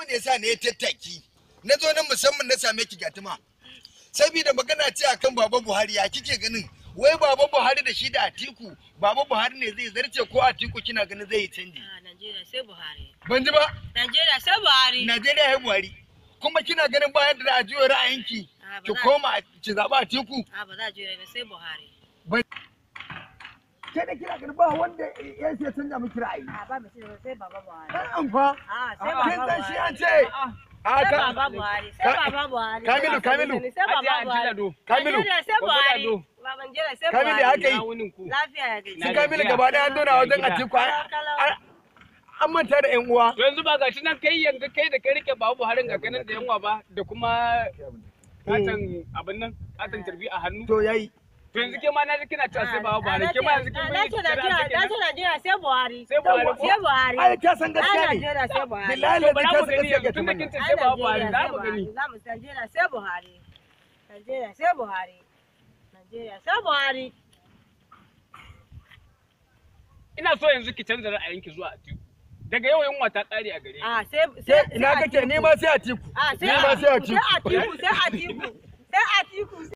Abin da yasa ne ya tattaki na zo nan musamman na same ki gatuma, saboda magana ce akan Baba Buhari. Ya kike ganin wai Baba Buhari da shi da Atiku, Baba Buhari ne zai zarce ko Atiku kina ganin zai yi canji? A Najeriya sai Buhari. Ban ji ba. Najeriya sai Buhari. Najeriya ya Buhari. Kuma kina ganin bayan da za a juya ra'ayinki ki koma ki zaɓi Atiku? A ba za a juya ba, sai Buhari. Ke da kina ganin ba wanda ya sai canza miki ra'ayi. A ba mu sai Baba Buhari. Dan amfa. A sai Baba Kin san shi an Buhari. ce Sai Baba Buhari. Sai Baba Buhari. Kamilu, Kamilu. Sai Baba Buhari. Kamilu. Najeriya sai Buhari. Baban Jira sai Kamilu Buhari. ya haka yi. Lafiya ya gaji. Su Kamilu gaba ɗaya an zauna wajen Atiku an manta da 'yan uwa. To yanzu ba gashi nan kai yanzu kai da kai rike Babu Buharin ga kanan da yanwa ba da kuma katon abin nan katon tarbi a hannu. To yayi. To yanzu ke ma na ji kina cewa sai Babu Buhari, ke ma yanzu kin Na ce Najeriya sai Buhari. Sai Buhari ko? Sai Buhari. Ai ta san gaskiya ne. Najeriya sai Buhari. Billahi To ta bara mu san gani gaskiya yanzu tunda kin ce sai Babu Buhari za mu gani. Za mu Najeriya sai Buhari. Najeriya sai Buhari. Najeriya sai Buhari. Ina so yanzu ki canza ra'ayinki zuwa Atiku. Daga yau yunwa ta kare a gare ki. A sai sai Ina kake nema sai Atiku. A sai Nema sai Atiku. Atiku. Sai Atiku. Sai Atiku. Sai Atiku.